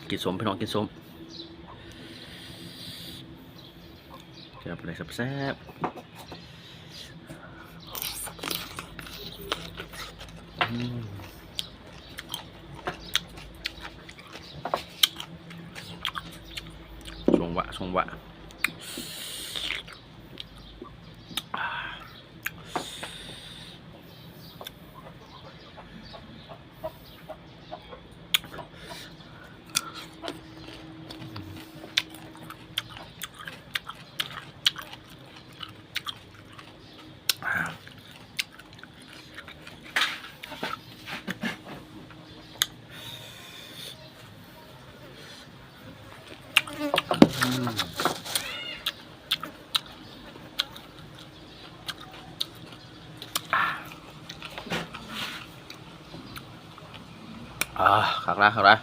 ກິນສົ້ມ ພີ່ນ້ອງ ກິນສົ້ມ ແຊບໆ ອືມ ຊົງຫວາ ຊົງຫວາ. ອ່າ ຄັກຫຼາຍ ຄັກຫຼາຍ.